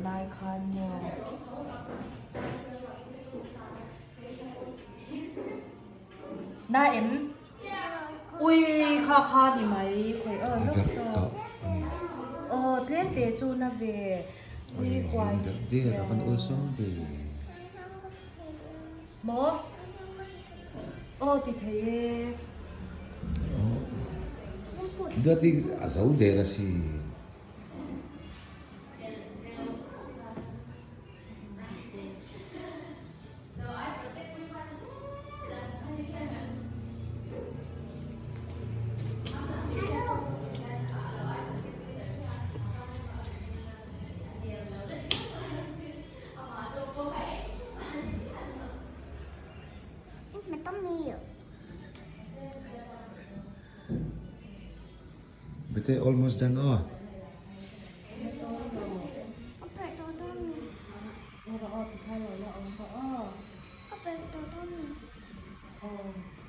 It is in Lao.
ນາຍຄານໂຍ ນາເອັມ ອຸ້ຍ ຄ່າ ຄ່ານີ້ໄໝ ຂ້ອຍເອີ້ນ ເອີ ເທນເຕຈູນາເວ ອຸ້ຍ ຄວາຍ ເດລະກັນໂອຊອງເດ ມໍ ໂອ ຕິເທ ໂອ ເດືອຕິອາຊາອຸເດລະຊີ It's my tummy. But they almost done. Oh. Open the tummy. Open the tummy. Oh.